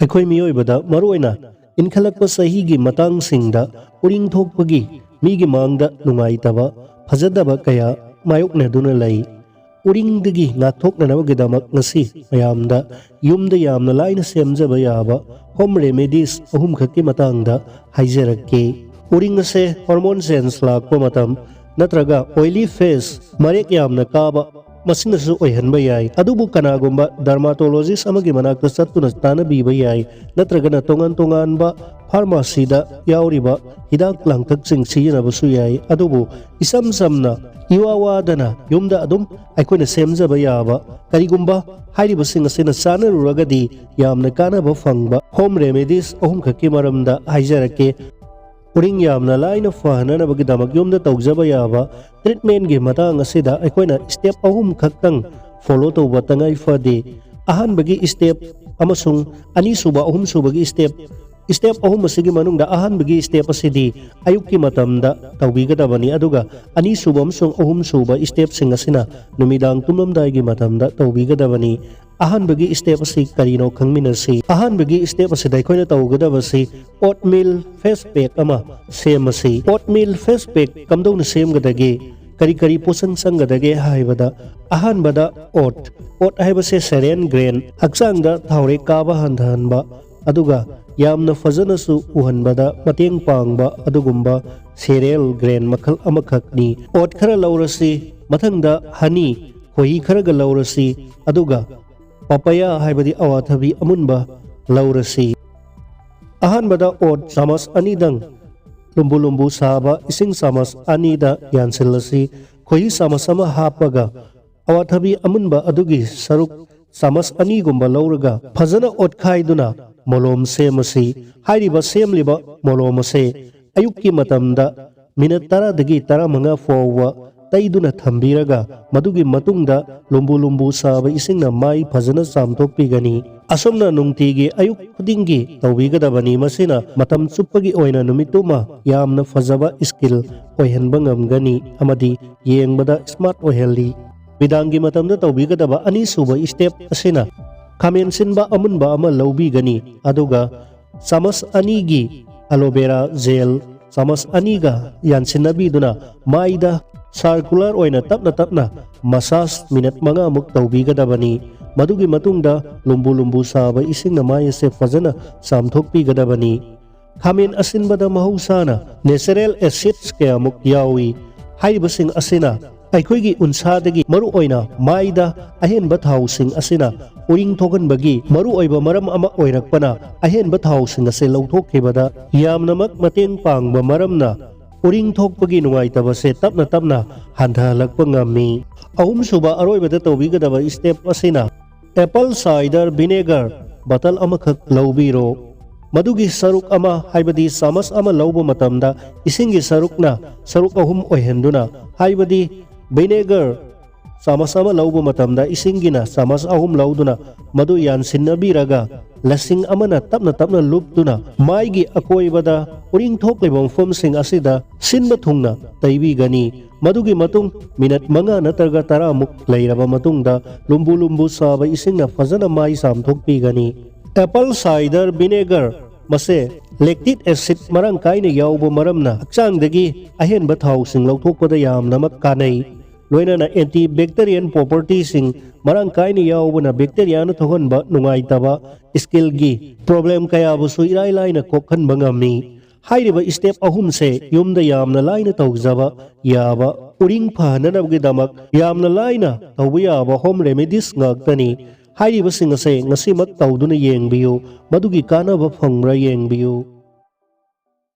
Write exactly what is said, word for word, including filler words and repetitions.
ꯑꯩꯈꯣꯏ ꯃꯤꯑꯣꯏꯕꯗ, ꯃꯔꯨꯑꯣꯏꯅ ꯏꯟꯈꯠꯂꯛꯄ ꯆꯍꯤꯒꯤ ꯃꯇꯥꯡꯁꯤꯡꯗ, ꯎꯔꯤꯡ ꯊꯣꯛꯄꯒꯤ ꯃꯤꯒꯤ ꯃꯥꯡꯗ ꯅꯨꯡꯉꯥꯏꯇꯕ, ꯐꯖꯗꯕ ꯀꯌꯥ ꯃꯥꯌꯣꯛꯅꯗꯨꯅ ꯂꯩ꯫ ꯎꯔꯤꯡꯗꯒꯤ ꯉꯥꯛꯊꯣꯛꯅꯅꯕꯒꯤꯗꯃꯛ ꯉꯁꯤ ꯃꯌꯥꯝꯗ ꯌꯨꯝꯗ ꯌꯥꯝꯅ ꯂꯥꯏꯅ ꯁꯦꯝꯖꯕ ꯌꯥꯕ home remedies ꯑꯍꯨꯝꯈꯛꯀꯤ ꯃꯇꯥꯡꯗ ꯍꯥꯏꯖꯔꯛꯀꯦ꯫ ꯎꯔꯤꯡ ꯑꯁꯦ hormone change ꯂꯥꯛꯄ ꯃꯇꯝ ꯅꯠꯇ꯭ꯔꯒ oily face, ꯃꯔꯦꯛ ꯌꯥꯝꯅ ꯀꯥꯕ, ꯃꯁꯤꯅꯁꯨ ꯑꯣꯏꯍꯟꯕ ꯌꯥꯏ꯫ ꯑꯗꯨꯕꯨ ꯀꯅꯥꯒꯨꯝꯕ dermatologist ꯑꯃꯒꯤ ꯃꯅꯥꯛꯇ ꯆꯠꯇꯨꯅ ꯇꯥꯟꯅꯕꯤꯕ ꯌꯥꯏ, ꯅꯠꯇ꯭ꯔꯒꯅ ꯇꯣꯉꯥꯟ ꯇꯣꯉꯥꯟꯕ pharmacyꯗ ꯌꯥꯎꯔꯤꯕ ꯍꯤꯗꯥꯛ ꯂꯥꯡꯊꯛꯁꯤꯡ ꯁꯤꯖꯤꯟꯅꯕꯁꯨ ꯌꯥꯏ꯫ ꯑꯗꯨꯕꯨ ꯏꯁꯝ ꯁꯝꯅ ꯏꯋꯥ ꯋꯥꯗꯅ ꯌꯨꯝꯗ ꯑꯗꯨꯝ ꯑꯩꯈꯣꯏꯅ ꯁꯦꯝꯖꯕ ꯌꯥꯕ, ꯀꯔꯤꯒꯨꯝꯕ ꯍꯥꯏꯔꯤꯕꯁꯤꯡ ꯑꯁꯤꯅ ꯆꯥꯅꯔꯨꯔꯒꯗꯤ ꯌꯥꯝꯅ ꯀꯥꯟꯅꯕ ꯐꯪꯕ home remedies ꯑꯍꯨꯝꯈꯛꯀꯤ ꯃꯔꯝꯗ ꯍꯥꯏꯖꯔꯛꯀꯦ꯫ ꯎꯔꯤꯡ ꯌꯥꯝꯅ ꯂꯥꯏꯅ ꯐꯍꯟꯅꯅꯕꯒꯤꯗꯃꯛ ꯌꯨꯝꯗ ꯇꯧꯖꯕ ꯌꯥꯕ treatmentꯀꯤ ꯃꯇꯥꯡ ꯑꯁꯤꯗ ꯑꯩꯈꯣꯏꯅ step ꯑꯍꯨꯝ ꯈꯛꯇꯪ follow ꯇꯧꯕ ꯇꯉꯥꯏ ꯐꯗꯦ꯫ ꯑꯍꯥꯟꯕꯒꯤ step ꯑꯃꯁꯨꯡ ꯑꯅꯤꯁꯨꯕ, ꯑꯍꯨꯝꯁꯨꯕꯒꯤ step, step ꯑꯍꯨꯝ ꯑꯁꯤꯒꯤ ꯃꯅꯨꯡꯗ ꯑꯍꯥꯟꯕꯒꯤ step ꯑꯁꯤꯗꯤ ꯑꯌꯨꯛꯀꯤ ꯃꯇꯝꯗ ꯇꯧꯕꯤꯒꯗꯕꯅꯤ, ꯑꯗꯨꯒ ꯑꯅꯤꯁꯨꯕ ꯑꯃꯁꯨꯡ ꯑꯍꯨꯝꯁꯨꯕ stepꯁꯤꯡ ꯑꯁꯤꯅ ꯅꯨꯃꯤꯗꯥꯡ ꯇꯨꯝꯂꯝꯗꯥꯏꯒꯤ ꯃꯇꯝꯗ ꯇꯧꯕꯤꯒꯗꯕꯅꯤ꯫ ꯑꯍꯥꯟꯕꯒꯤ step ꯑꯁꯤ ꯀꯔꯤꯅꯣ ꯈꯪꯃꯤꯟꯅꯁꯤ꯫ ꯑꯍꯥꯟꯕꯒꯤ step ꯑꯁꯤꯗ ꯑꯩꯈꯣꯏꯅ ꯇꯧꯒꯗꯕꯁꯤ oatmeal face pack ꯑꯃ ꯁꯦꯝꯃꯁꯤ꯫ Oatmeal face pack ꯀꯝꯗꯧꯅ ꯁꯦꯝꯒꯗꯒꯦ, ꯀꯔꯤ ꯀꯔꯤ ꯄꯣꯠꯆꯪ ꯆꯪꯒꯗꯒꯦ ꯍꯥꯏꯕꯗ, ꯑꯍꯥꯟꯕꯗ oat, oat ꯍꯥꯏꯕꯁꯦ cereal grain, ꯍꯛꯆꯥꯡꯗ ꯊꯥꯎꯔꯦꯛ ꯀꯥꯕ ꯍꯟꯊꯍꯟꯕ, ꯑꯗꯨꯒ ꯌꯥꯝꯅ ꯐꯖꯅꯁꯨ ꯎꯍꯟꯕꯗ ꯃꯇꯦꯡ ꯄꯥꯡꯕ ꯑꯗꯨꯒꯨꯝꯕ cereal grain ꯃꯈꯜ ꯑꯃꯈꯛꯅꯤ꯫ Oat ꯈꯔ ꯂꯧꯔꯁꯤ, ꯃꯊꯪꯗ honey, ꯈꯣꯏꯍꯤ ꯈꯔꯒ ꯂꯧꯔꯁꯤ, ꯑꯗꯨꯒ papaya ꯍꯥꯏꯕꯗꯤ ꯑꯋꯥꯊꯕꯤ ꯑꯃꯨꯟꯕ ꯂꯧꯔꯁꯤ꯫ ꯑꯍꯥꯟꯕꯗ oat ꯆꯥꯃꯁ ꯑꯅꯤꯗꯪ ꯂꯨꯝꯕꯨ ꯂꯨꯝꯕꯨ ꯁꯥꯕ ꯏꯁꯤꯡ ꯆꯥꯃꯁ ꯑꯅꯤꯗ ꯌꯥꯟꯁꯤꯜꯂꯁꯤ꯫ ꯈꯣꯏꯍꯤ ꯆꯥꯃꯁ ꯑꯃ ꯍꯥꯞꯄꯒ ꯑꯋꯥꯊꯕꯤ ꯑꯃꯨꯟꯕ ꯑꯗꯨꯒꯤ ꯁꯔꯨꯛ ꯆꯥꯃꯁ ꯑꯅꯤꯒꯨꯝꯕ ꯂꯧꯔꯒ ꯐꯖꯅ ꯑꯣꯠꯈꯥꯏꯗꯨꯅ ꯃꯣꯂꯣꯝ ꯁꯦꯝꯃꯁꯤ꯫ ꯍꯥꯏꯔꯤꯕ ꯁꯦꯝꯂꯤꯕ ꯃꯣꯂꯣꯝ ꯑꯁꯦ ꯑꯌꯨꯛꯀꯤ ꯃꯇꯝꯗ ꯃꯤꯅꯠ ꯇꯔꯥꯗꯒꯤ ꯇꯔꯥꯃꯉꯥ ꯐꯥꯎꯕ ꯇꯩꯗꯨꯅ ꯊꯝꯕꯤꯔꯒ, ꯃꯗꯨꯒꯤ ꯃꯇꯨꯡꯗ ꯂꯨꯝꯕꯨ ꯂꯨꯝꯕꯨ ꯁꯥꯕ ꯏꯁꯤꯡꯅ ꯃꯥꯏ ꯐꯖꯅ ꯆꯥꯝꯊꯣꯛꯄꯤꯒꯅꯤ꯫ ꯑꯁꯨꯝꯅ ꯅꯨꯡꯇꯤꯒꯤ ꯑꯌꯨꯛ ꯈꯨꯗꯤꯡꯒꯤ ꯇꯧꯕꯤꯒꯗꯕꯅꯤ꯫ ꯃꯁꯤꯅ ꯃꯇꯝ ꯆꯨꯞꯄꯒꯤ ꯑꯣꯏꯅ ꯅꯨꯃꯤꯠꯇꯨꯃ ꯌꯥꯝꯅ ꯐꯖꯕ ꯁ꯭ꯀꯤꯜ ꯑꯣꯏꯍꯟꯕ ꯉꯝꯒꯅꯤ ꯑꯃꯗꯤ ꯌꯦꯡꯕꯗ ꯁ꯭ꯃꯥꯔꯠ ꯑꯣꯏꯍꯜꯂꯤ꯫ ꯅꯨꯃꯤꯗꯥꯡꯒꯤ ꯃꯇꯝꯗ ꯇꯧꯕꯤꯒꯗꯕ ꯑꯅꯤꯁꯨꯕ ꯁ꯭ꯇꯦꯞ ꯑꯁꯤꯅ ꯈꯥꯃꯦꯟ ꯁꯤꯟꯕ ꯑꯃꯨꯟꯕ ꯑꯃ ꯂꯧꯕꯤꯒꯅꯤ, ꯑꯗꯨꯒ ꯆꯥꯃꯁ ꯑꯅꯤꯒꯤ aloe vera gel ꯆꯥꯃꯁ ꯑꯅꯤꯒ ꯌꯥꯟꯁꯤꯟꯅꯕꯤꯗꯨꯅ ꯃꯥꯏꯗ circular ꯑꯣꯏꯅ ꯇꯞꯅ ꯇꯞꯅ massage ꯃꯤꯅꯠ ꯃꯉꯥꯃꯨꯛ ꯇꯧꯕꯤꯒꯗꯕꯅꯤ꯫ ꯃꯗꯨꯒꯤ ꯃꯇꯨꯡꯗ ꯂꯨꯝꯕꯨ ꯂꯨꯝꯕꯨ ꯁꯥꯕ ꯏꯁꯤꯡꯅ ꯃꯥꯏ ꯑꯁꯦ ꯐꯖꯅ ꯆꯥꯝꯊꯣꯛꯄꯤꯒꯗꯕꯅꯤ꯫ ꯈꯥꯃꯦꯟ ꯑꯁꯤꯟꯕꯗ ꯃꯍꯧꯁꯥꯅ natural acids ꯀꯌꯥꯃꯨꯛ ꯌꯥꯎꯏ꯫ ꯍꯥꯏꯔꯤꯕꯁꯤꯡ ꯑꯁꯤꯅ ꯑꯩꯈꯣꯏꯒꯤ ꯎꯟꯁꯥꯗꯒꯤ, ꯃꯔꯨꯑꯣꯏꯅ ꯃꯥꯏꯗ ꯑꯍꯦꯟꯕ ꯊꯥꯎꯁꯤꯡ ꯑꯁꯤꯅ ꯎꯔꯤꯡ ꯊꯣꯛꯍꯟꯕꯒꯤ ꯃꯔꯨꯑꯣꯏꯕ ꯃꯔꯝ ꯑꯃ ꯑꯣꯏꯔꯛꯄꯅ, ꯑꯍꯦꯟꯕ ꯊꯥꯎꯁꯤꯡ ꯑꯁꯤ ꯂꯧꯊꯣꯛꯈꯤꯕꯗ ꯌꯥꯝꯅꯃꯛ ꯃꯇꯦꯡ ꯄꯥꯡꯕ ꯃꯔꯝꯅ ꯎꯔꯤꯡ ꯊꯣꯛꯄꯒꯤ ꯅꯨꯡꯉꯥꯏꯇꯕꯁꯦ ꯇꯞꯅ ꯇꯞꯅ ꯍꯟꯊꯍꯜꯂꯛꯄ ꯉꯝꯃꯤ꯫ ꯑꯍꯨꯝꯁꯨꯕ ꯑꯔꯣꯏꯕꯗ ꯇꯧꯕꯤꯒꯗꯕ step ꯑꯁꯤꯅ apple cider vinegar bottle ꯑꯃꯈꯛ ꯂꯧꯕꯤꯔꯣ꯫ ꯃꯗꯨꯒꯤ ꯁꯔꯨꯛ ꯑꯃ, ꯍꯥꯏꯕꯗꯤ ꯆꯥꯃꯁ ꯑꯃ ꯂꯧꯕ ꯃꯇꯝꯗ ꯏꯁꯤꯡꯒꯤ ꯁꯔꯨꯛꯅ ꯁꯔꯨꯛ ꯑꯍꯨꯝ ꯑꯣꯏꯍꯟꯗꯨꯅ, ꯍꯥꯏꯕꯗꯤ vinegar ꯆꯥꯃꯁ ꯑꯃ ꯂꯧꯕ ꯃꯇꯝꯗ ꯏꯁꯤꯡꯒꯤꯅ ꯆꯥꯃꯁ ꯑꯍꯨꯝ ꯂꯧꯗꯨꯅ, ꯃꯗꯨ ꯌꯥꯟꯁꯤꯟꯅꯕꯤꯔꯒ ꯂꯁꯤꯡ ꯑꯃꯅ ꯇꯞꯅ ꯇꯞꯅ ꯂꯨꯞꯇꯨꯅ ꯃꯥꯏꯒꯤ ꯑꯀꯣꯏꯕꯗ ꯎꯔꯤꯡ ꯊꯣꯛꯂꯤꯕ ꯃꯐꯝꯁꯤꯡ ꯑꯁꯤꯗ ꯁꯤꯟꯕ ꯊꯨꯡꯅ ꯇꯩꯕꯤꯒꯅꯤ꯫ ꯃꯗꯨꯒꯤ ꯃꯇꯨꯡ ꯃꯤꯅꯠ ꯃꯉꯥ ꯅꯠꯇ꯭ꯔꯒ ꯇꯔꯥꯃꯨꯛ ꯂꯩꯔꯕ ꯃꯇꯨꯡꯗ ꯂꯨꯝꯕꯨ ꯂꯨꯝꯕꯨ ꯁꯥꯕ ꯏꯁꯤꯡꯅ ꯐꯖꯅ ꯃꯥꯏ ꯆꯥꯝꯊꯣꯛꯄꯤꯒꯅꯤ꯫ Apple cider vinegar ꯃꯁꯦ lactic acid ꯃꯔꯥꯡ ꯀꯥꯏꯅ ꯌꯥꯎꯕ ꯃꯔꯝꯅ ꯍꯛꯆꯥꯡꯗꯒꯤ ꯑꯍꯦꯟꯕ ꯊꯥꯎꯁꯤꯡ ꯂꯧꯊꯣꯛꯄꯗ ꯌꯥꯝꯅꯃꯛ ꯀꯥꯟꯅꯩ꯫ ꯂꯣꯏꯅꯅ antibacterial propertyꯁꯤꯡ ꯃꯔꯥꯡ ꯀꯥꯏꯅ ꯌꯥꯎꯕꯅ bacteriaꯅ ꯊꯣꯛꯍꯟꯕ ꯅꯨꯡꯉꯥꯏꯇꯕ skinꯒꯤ problem ꯀꯌꯥꯕꯨꯁꯨ ꯏꯔꯥꯏ ꯂꯥꯏꯅ ꯀꯣꯛꯍꯟꯕ ꯉꯝꯃꯤ꯫ ꯍꯥꯏꯔꯤꯕ step ꯑꯍꯨꯝꯁꯦ ꯌꯨꯝꯗ ꯌꯥꯝꯅ ꯂꯥꯏꯅ ꯇꯧꯖꯕ ꯌꯥꯕ, ꯎꯔꯤꯡ ꯐꯍꯟꯅꯅꯕꯒꯤꯗꯃꯛ ꯌꯥꯝꯅ ꯂꯥꯏꯅ ꯇꯧꯕ ꯌꯥꯕ home remedies ꯉꯥꯛꯇꯅꯤ꯫ ꯍꯥꯏꯔꯤꯕꯁꯤꯡ ꯑꯁꯦ ꯉꯁꯤꯃꯛ ꯇꯧꯗꯨꯅ ꯌꯦꯡꯕꯤꯌꯨ, ꯃꯗꯨꯒꯤ ꯀꯥꯟꯅꯕ ꯐꯪꯕ꯭ꯔꯥ ꯌꯦꯡꯕꯤꯌꯨ꯫